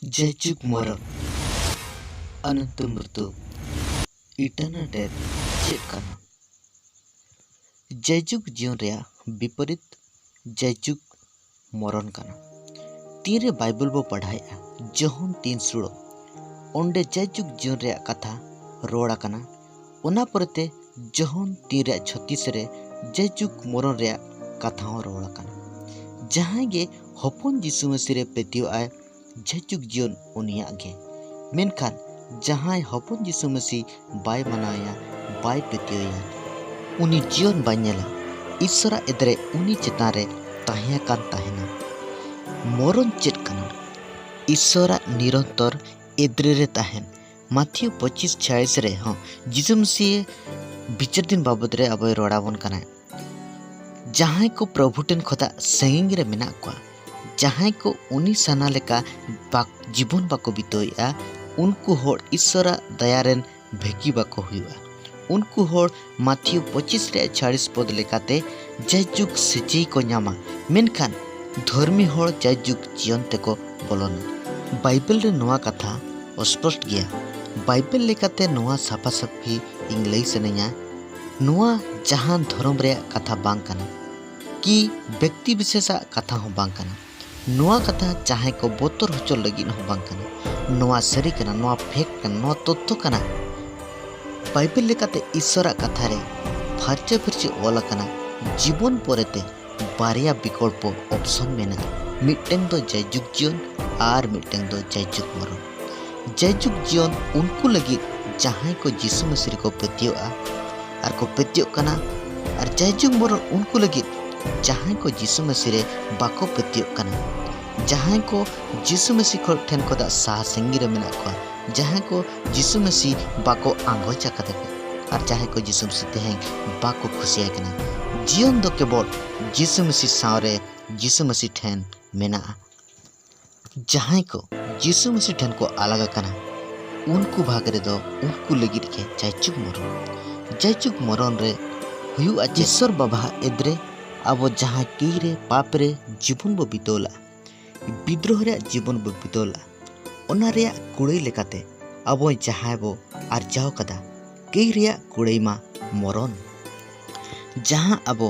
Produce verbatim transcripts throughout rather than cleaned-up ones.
ᱡᱟᱭᱡᱩᱜᱽ ᱢᱚᱨᱚᱱ, ᱚᱱᱚᱱᱛᱚ ᱢᱨᱛᱩ, eternal death ᱪᱮᱫ ᱠᱟᱱᱟ? ᱡᱟᱭᱡᱩᱜᱽ ᱡᱤᱭᱚᱱ ᱨᱮᱭᱟᱜ ᱵᱤᱯᱚᱨᱤᱛ ᱡᱟᱭᱡᱩᱜᱽ ᱢᱚᱨᱚᱱ ᱠᱟᱱᱟ᱾ ᱛᱤᱱᱨᱮ ᱵᱟᱭᱵᱮᱞ ᱵᱚ ᱯᱟᱲᱦᱟᱣᱮᱫᱼᱟ, ᱡᱚᱦᱚᱱ ᱛᱤᱱ ᱥᱩᱲᱚ, ᱚᱸᱰᱮ ᱡᱟᱭᱡᱩᱜᱽ ᱡᱤᱭᱚᱱ ᱨᱮᱭᱟᱜ ᱠᱟᱛᱷᱟ ᱨᱚᱲ ᱟᱠᱟᱱᱟ᱾ ᱚᱱᱟ ᱯᱚᱨᱮᱛᱮ ᱡᱚᱦᱚᱱ ᱛᱤᱱ ᱨᱮᱭᱟᱜ ᱪᱷᱚᱛᱤᱥ ᱨᱮ ᱡᱟᱭᱡᱩᱜᱽ ᱢᱚᱨᱚᱱ ᱨᱮᱭᱟᱜ ᱠᱟᱛᱷᱟ ᱦᱚᱸ ᱨᱚᱲ ᱟᱠᱟᱱᱟ᱾ ᱡᱟᱦᱟᱸᱭ ᱜᱮ ᱦᱚᱯᱚᱱ ᱡᱤᱥᱩ ᱢᱟᱹᱥᱤ ᱨᱮ ᱯᱟᱹᱛᱭᱟᱹᱣᱟᱜᱼᱟᱭ, ᱡᱟᱭᱡᱩᱜᱽ ᱡᱤᱭᱚᱱ ᱩᱱᱤᱭᱟᱜ ᱜᱮ᱾ ᱢᱮᱱᱠᱷᱟᱱ ᱡᱟᱦᱟᱸᱭ ᱦᱚᱯᱚᱱ ᱡᱤᱥᱩ ᱢᱟᱹᱥᱤ ᱵᱟᱭ ᱢᱟᱱᱟᱣᱮᱭᱟ, ᱵᱟᱭ ᱯᱟᱹᱛᱭᱟᱹᱣᱮᱭᱟ, ᱩᱱᱤ ᱡᱤᱭᱚᱱ ᱵᱟᱭ ᱧᱮᱞᱟ᱾ ᱤᱥᱚᱨᱟᱜ ᱮᱫᱨᱮ ᱩᱱᱤ ᱪᱮᱛᱟᱱ ᱨᱮ ᱛᱟᱦᱮᱸ ᱟᱠᱟᱱ ᱛᱟᱦᱮᱱᱟ᱾ ᱢᱚᱨᱚᱱ ᱪᱮᱫ ᱠᱟᱱᱟ? ᱤᱥᱚᱨᱟᱜ ᱱᱤᱨᱚᱱᱛᱚᱨ ᱮᱫᱨᱮ ᱨᱮ ᱛᱟᱦᱮᱱ᱾ ᱢᱟᱛᱷᱤᱭᱩ ᱯᱚᱸᱪᱤᱥ ᱪᱷᱟᱭᱤᱥ ᱨᱮᱦᱚᱸ ᱡᱤᱥᱩ ᱢᱟᱹᱥᱤ ᱵᱤᱪᱟᱹᱨ ᱫᱤᱱ ᱵᱟᱵᱚᱫ ᱨᱮ ᱟᱵᱚᱭ ᱨᱚᱲ ᱟᱵᱚᱱ ᱠᱟᱱᱟᱭ᱾ ᱡᱟᱦᱟᱸᱭ ᱠᱚ ᱯᱨᱚᱵᱷᱩ ᱴᱷᱮᱱ ᱠᱷᱚᱱᱟᱜ ᱥᱟᱺᱜᱤᱧ ᱨᱮ ᱢᱮᱱᱟᱜ ᱠᱚᱣᱟ, ᱡᱟᱦᱟᱸᱭ ᱠᱚ ᱩᱱᱤ ᱥᱟᱱᱟ ᱞᱮᱠᱟ ᱵᱟᱠ-, ᱡᱤᱵᱚᱱ ᱵᱟᱠᱚ ᱵᱤᱛᱟᱹᱣᱮᱫᱼᱟ, ᱩᱱᱠᱩ ᱦᱚᱲ ᱤᱥᱚᱨᱟᱜ ᱫᱟᱭᱟ ᱨᱮᱱ ᱵᱷᱟᱹᱜᱤ ᱵᱟᱠᱚ ᱦᱩᱭᱩᱜᱼᱟ᱾ ᱩᱱᱠᱩ ᱦᱚᱲ ᱢᱟᱛᱷᱤᱭᱩ ᱯᱚᱸᱪᱤᱥ ᱨᱮᱭᱟᱜ ᱪᱷᱟᱲᱤᱥ ᱯᱚᱫ ᱞᱮᱠᱟᱛᱮ ᱡᱟᱭᱡᱩᱜᱽ ᱥᱟᱹᱡᱟᱹᱭ ᱠᱚ ᱧᱟᱢᱟ, ᱢᱮᱱᱠᱷᱟᱱ ᱫᱷᱚᱨᱢᱤ ᱦᱚᱲ ᱡᱟᱭᱡᱩᱜᱽ ᱡᱤᱭᱚᱱ ᱛᱮᱠᱚ ᱵᱚᱞᱚᱱᱟ᱾ ᱵᱟᱭᱵᱮᱞ ᱨᱮ ᱱᱚᱣᱟ ᱠᱟᱛᱷᱟ ᱚᱥᱯᱚᱥᱴ ᱜᱮᱭᱟ᱾ ᱵᱟᱭᱵᱮᱞ ᱞᱮᱠᱟᱛᱮ ᱱᱚᱣᱟ ᱥᱟᱯᱷᱟ ᱥᱟᱹᱯᱷᱤ ᱤᱧ ᱞᱟᱹᱭ ᱥᱟᱱᱟᱧᱟ, ᱱᱚᱣᱟ ᱡᱟᱦᱟᱱ ᱫᱷᱚᱨᱚᱢ ᱨᱮᱭᱟᱜ ᱠᱟᱛᱷᱟ ᱵᱟᱝ ᱠᱟᱱᱟ, ᱠᱤ ᱵᱮᱠᱛᱤ ᱵᱤᱥᱮᱥᱟᱜ ᱠᱟᱛᱷᱟ ᱦᱚᱸ ᱵᱟᱝ ᱠᱟᱱᱟ᱾ ᱱᱚᱣᱟ ᱠᱟᱛᱷᱟ ᱡᱟᱦᱟᱸᱭ ᱠᱚ ᱵᱚᱛᱚᱨ ᱦᱚᱪᱚ ᱞᱟᱹᱜᱤᱫ ᱦᱚᱸ ᱵᱟᱝ ᱠᱟᱱᱟ᱾ ᱱᱚᱣᱟ ᱥᱟᱹᱨᱤ ᱠᱟᱱᱟ, ᱱᱚᱣᱟ ᱯᱷᱮᱠᱴ ᱠᱟᱱᱟ, ᱱᱚᱣᱟ ᱛᱚᱛᱛᱷᱚ ᱠᱟᱱᱟ᱾ ᱵᱟᱭᱵᱮᱞ ᱞᱮᱠᱟᱛᱮ ᱤᱥᱚᱨᱟᱜ ᱠᱟᱛᱷᱟ ᱨᱮ ᱯᱷᱟᱨᱪᱟ ᱯᱷᱟᱹᱨᱪᱤ ᱚᱞ ᱟᱠᱟᱱᱟ, ᱡᱤᱵᱚᱱ ᱯᱚᱨᱮᱛᱮ ᱵᱟᱨᱭᱟ ᱵᱤᱠᱚᱞᱯᱚ, ᱚᱯᱥᱚᱱ, ᱢᱮᱱᱟᱜᱼᱟ᱾ ᱢᱤᱫᱴᱟᱝ ᱫᱚ ᱡᱟᱭᱡᱩᱜᱽ ᱡᱤᱭᱚᱱ ᱟᱨ ᱢᱤᱫᱴᱟᱝ ᱫᱚ ᱡᱟᱭᱡᱩᱜᱽ ᱢᱚᱨᱚᱱ᱾ ᱡᱟᱭᱡᱩᱜᱽ ᱡᱤᱭᱚᱱ ᱩᱱᱠᱩ ᱞᱟᱹᱜᱤᱫ ᱡᱟᱦᱟᱸᱭ ᱠᱚ ᱡᱤᱥᱩ ᱢᱟᱹᱥᱤ ᱨᱮᱠᱚ ᱯᱟᱹᱛᱭᱟᱹᱜᱼᱟ ᱟᱨ ᱠᱚ ᱯᱟᱹᱛᱭᱟᱹᱜ ᱠᱟᱱᱟ, ᱟᱨ ᱡᱟᱭᱡᱩᱜᱽ ᱢᱚᱨᱚᱱ ᱩᱱᱠᱩ ᱞᱟᱹᱜᱤᱫ ᱡᱟᱦᱟᱸᱭ ᱠᱚ ᱡᱤᱥᱩ ᱢᱟᱹᱥᱤ ᱨᱮ ᱵᱟᱠᱚ ᱯᱟᱹᱛᱭᱟᱹᱜ ᱠᱟᱱᱟ, ᱡᱟᱦᱟᱸᱭ ᱠᱚ ᱡᱤᱥᱩ ᱢᱟᱹᱥᱤ ᱠᱷᱚᱱ ᱴᱷᱮᱱ ᱠᱷᱚᱱᱟᱜ ᱥᱟᱦᱟ ᱥᱟᱺᱜᱤᱧ ᱨᱮ ᱢᱮᱱᱟᱜ ᱠᱚᱣᱟ, ᱡᱟᱦᱟᱸᱭ ᱠᱚ ᱡᱤᱥᱩ ᱢᱟᱹᱥᱤ ᱵᱟᱠᱚ ᱟᱸᱜᱚᱪ ᱟᱠᱟᱫᱟ ᱠᱚ, ᱟᱨ ᱡᱟᱦᱟᱸᱭ ᱠᱚ ᱡᱤᱥᱩ ᱢᱟᱹᱥᱤ ᱛᱮᱦᱮᱧ ᱵᱟᱠᱚ ᱠᱩᱥᱤᱭᱟᱭ ᱠᱟᱱᱟ᱾ ᱡᱤᱭᱚᱱ ᱫᱚ ᱠᱮᱵᱚᱞ ᱡᱤᱥᱩ ᱢᱟᱹᱥᱤ ᱥᱟᱶ ᱨᱮ, ᱡᱤᱥᱩ ᱢᱟᱹᱥᱤ ᱴᱷᱮᱱ ᱢᱮᱱᱟᱜᱼᱟ᱾ ᱡᱟᱦᱟᱸᱭ ᱠᱚ ᱡᱤᱥᱩ ᱢᱟᱹᱥᱤ ᱴᱷᱮᱱ ᱠᱚ ᱟᱞᱟᱜ ᱟᱠᱟᱱᱟ, ᱩᱱᱠᱩ ᱵᱷᱟᱜᱽ ᱨᱮᱫᱚ ᱩᱱᱠᱩ ᱞᱟᱹᱜᱤᱫ ᱜᱮ ᱡᱟᱭᱡᱩᱜᱽ ᱢᱚᱨᱚᱱ᱾ ᱡᱟᱭᱡᱩᱜᱽ ᱢᱚᱨᱚᱱ ᱨᱮ ᱦᱩᱭᱩᱜᱼᱟ ᱪᱮᱫ? ᱤᱥᱚᱨ ᱵᱟᱵᱟᱣᱟᱜ ᱮᱫᱨᱮ ᱟᱵᱚ ᱡᱟᱦᱟᱸ ᱠᱟᱹᱭ ᱨᱮ, ᱯᱟᱯ ᱨᱮ ᱡᱤᱵᱚᱱ ᱵᱚ ᱵᱤᱛᱟᱹᱣ ᱞᱮᱫᱼᱟ, ᱵᱤᱫᱽᱨᱳᱦ ᱨᱮᱭᱟᱜ ᱡᱤᱵᱚᱱ ᱵᱚ ᱵᱤᱛᱟᱹᱣ ᱞᱮᱫᱼᱟ, ᱚᱱᱟ ᱨᱮᱭᱟᱜ ᱠᱩᱲᱟᱹᱭ ᱞᱮᱠᱟᱛᱮ ᱟᱵᱚ ᱡᱟᱦᱟᱸᱭ ᱵᱚ ᱟᱨᱡᱟᱣ ᱠᱟᱫᱟ, ᱠᱟᱹᱭ ᱨᱮᱭᱟᱜ ᱠᱩᱲᱟᱹᱭ ᱢᱟ ᱢᱚᱨᱚᱱ᱾ ᱡᱟᱦᱟᱸ ᱟᱵᱚ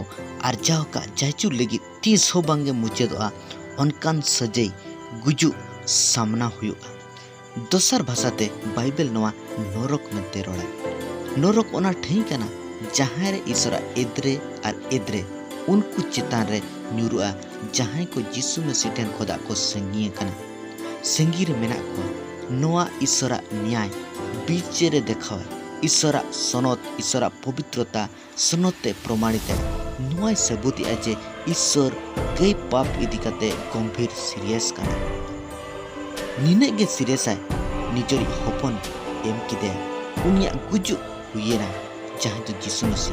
ᱟᱨᱡᱟᱣ ᱟᱠᱟᱫ ᱡᱟᱭᱡᱩᱜᱽ ᱞᱟᱹᱜᱤᱫ ᱛᱤᱥ ᱦᱚᱸ ᱵᱟᱝᱜᱮ ᱢᱩᱪᱟᱹᱫᱚᱜᱼᱟ, ᱚᱱᱠᱟᱱ ᱥᱟᱹᱡᱟᱹᱭ ᱜᱩᱡᱩᱜ ᱥᱟᱢᱱᱟ ᱦᱩᱭᱩᱜᱼᱟ᱾ ᱫᱚᱥᱟᱨ ᱵᱷᱟᱥᱟᱛᱮ ᱵᱟᱭᱵᱮᱞ ᱱᱚᱣᱟ ᱱᱚᱨᱚᱠ ᱢᱮᱱᱛᱮ ᱨᱚᱲᱟ᱾ ᱱᱚᱨᱚᱠ ᱚᱱᱟ ᱴᱷᱟᱹᱭ ᱠᱟᱱᱟ ᱡᱟᱦᱟᱸᱭ ᱨᱮ ᱤᱥᱚᱨᱟᱜ ᱮᱫᱽᱨᱮ ᱟᱨ ᱮᱫᱽᱨᱮ ᱩᱱᱠᱩ ᱪᱮᱛᱟᱱ ᱨᱮ ᱧᱩᱨᱩᱜᱼᱟ, ᱡᱟᱦᱟᱸᱭ ᱠᱚ ᱡᱤᱥᱩ ᱢᱟᱹᱥᱤ ᱴᱷᱮᱱ ᱠᱷᱚᱱᱟᱜ ᱠᱚ ᱥᱟᱺᱜᱤᱧ ᱟᱠᱟᱱᱟ, ᱥᱟᱺᱜᱤᱧ ᱨᱮ ᱢᱮᱱᱟᱜ ᱠᱚᱣᱟ᱾ ᱱᱚᱣᱟ ᱤᱥᱚᱨᱟᱜ ᱱᱮᱭᱟᱭ ᱵᱤᱪᱟᱹᱨᱮ ᱫᱮᱠᱷᱟᱣᱟ, ᱤᱥᱚᱨᱟᱜ ᱥᱚᱱᱚᱛ, ᱤᱥᱚᱨᱟᱜ ᱯᱚᱵᱤᱛᱨᱚᱛᱟ ᱥᱚᱱᱚᱛ ᱛᱮ ᱯᱨᱚᱢᱟᱬᱤᱛᱟᱭ᱾ ᱱᱚᱣᱟᱭ ᱥᱟᱹᱵᱩᱛᱮᱜᱼᱟ ᱡᱮ ᱤᱥᱚᱨ ᱠᱟᱹᱭ ᱯᱟᱯ ᱤᱫᱤ ᱠᱟᱛᱮ ᱜᱚᱢᱵᱷᱤᱨ ᱥᱤᱨᱤᱭᱟᱥ ᱠᱟᱱᱟ᱾ ᱱᱤᱱᱟᱹᱜ ᱜᱮ ᱥᱤᱨᱤᱭᱟᱥᱟᱭ ᱱᱤᱡᱮᱨᱤᱡ ᱦᱚᱯᱚᱱ ᱮᱢ ᱠᱮᱫᱮᱭᱟ, ᱩᱱᱤᱭᱟᱜ ᱜᱩᱡᱩᱜ ᱦᱩᱭᱮᱱᱟ, ᱡᱟᱦᱟᱸᱭ ᱫᱚ ᱡᱤᱥᱩ ᱢᱟᱹᱥᱤ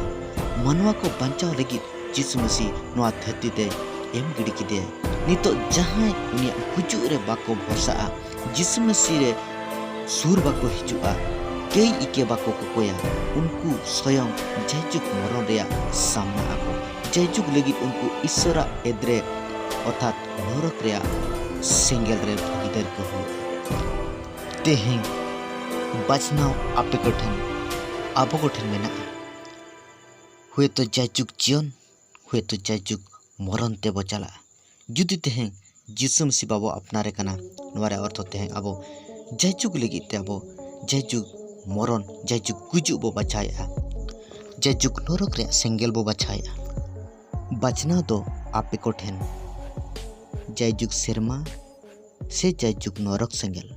ᱢᱟᱱᱣᱟ ᱠᱚ ᱵᱟᱧᱪᱟᱣ ᱞᱟᱹᱜᱤᱫ ᱡᱤᱥᱩ ᱢᱟᱹᱥᱤ ᱱᱚᱣᱟ ᱫᱷᱟᱹᱨᱛᱤ ᱛᱮ ᱮᱢ ᱜᱤᱰᱤ ᱠᱮᱫᱮᱭᱟ᱾ ᱱᱤᱛᱚᱜ ᱡᱟᱦᱟᱸᱭ ᱩᱱᱤᱭᱟᱜ ᱜᱩᱡᱩᱜ ᱨᱮ ᱵᱟᱠᱚ ᱵᱷᱚᱨᱥᱟᱜᱼᱟ, ᱡᱤᱥᱩ ᱢᱟᱹᱥᱤ ᱨᱮ ᱥᱩᱨ ᱵᱟᱠᱚ ᱦᱤᱡᱩᱜᱼᱟ, ᱠᱟᱹᱭ ᱤᱠᱟᱹ ᱵᱟᱠᱚ ᱠᱚᱠᱚᱭᱟ, ᱩᱱᱠᱩ ᱥᱚᱭᱚᱝ ᱡᱟᱭᱡᱩᱜᱽ ᱢᱚᱨᱚᱱ ᱨᱮᱭᱟᱜ ᱥᱟᱢᱱᱟ ᱟᱠᱚ᱾ ᱡᱟᱭᱡᱩᱜᱽ ᱞᱟᱹᱜᱤᱫ ᱩᱱᱠᱩ ᱤᱥᱚᱨᱟᱜ ᱮᱫᱽᱨᱮ ᱚᱨᱛᱷᱟᱛ ᱱᱚᱨᱚᱠ ᱨᱮᱭᱟᱜ ᱥᱮᱸᱜᱮᱞ ᱨᱮ ᱵᱷᱟᱹᱜᱤᱫᱟᱨ ᱠᱚ ᱦᱩᱭᱩᱜᱼᱟ᱾ ᱛᱮᱦᱮᱧ ᱵᱟᱪᱷᱱᱟᱣ ᱟᱯᱮ ᱠᱚᱴᱷᱮᱱ, ᱟᱵᱚ ᱠᱚᱴᱷᱮᱱ ᱢᱮᱱᱟᱜᱼᱟ᱾ ᱦᱳᱭᱛᱳ ᱡᱟᱭᱡᱩᱜᱽ ᱡᱤᱭᱚᱱ, ᱦᱳᱭᱛᱳ ᱡᱟᱭᱡᱩᱜᱽ ᱢᱚᱨᱚᱱ ᱛᱮᱵᱚ ᱪᱟᱞᱟᱜᱼᱟ᱾ ᱡᱩᱫᱤ ᱛᱮᱦᱮᱧ ᱡᱤᱥᱩ ᱢᱟᱹᱥᱤ ᱵᱟᱵᱚ ᱟᱯᱱᱟᱨᱮ ᱠᱟᱱᱟ, ᱱᱚᱣᱟ ᱨᱮᱭᱟᱜ ᱚᱨᱛᱷᱚ ᱛᱮᱦᱮᱧ ᱟᱵᱚ ᱡᱟᱭᱡᱩᱜᱽ ᱞᱟᱹᱜᱤᱫ ᱛᱮ ᱟᱵᱚ ᱡᱟᱭᱡᱩᱜᱽ ᱢᱚᱨᱚᱱ, ᱡᱟᱭᱡᱩᱜᱽ ᱜᱩᱡᱩᱜ ᱵᱚ ᱵᱟᱪᱷᱟᱣᱮᱫᱼᱟ, ᱡᱟᱭᱡᱩᱜᱽ ᱱᱚᱨᱚᱠ ᱨᱮᱭᱟᱜ ᱥᱮᱸᱜᱮᱞ ᱵᱚ ᱵᱟᱪᱷᱟᱣᱮᱫᱼᱟ᱾ ᱵᱟᱪᱷᱱᱟᱣ ᱫᱚ ᱟᱯᱮ ᱠᱚᱴᱷᱮᱱ, ᱡᱟᱭᱡᱩᱜᱽ ᱥᱮᱨᱢᱟ ᱥᱮ ᱡᱟᱭᱡᱩᱜᱽ ᱱᱚᱨᱚᱠ ᱥᱮᱸᱜᱮᱞ,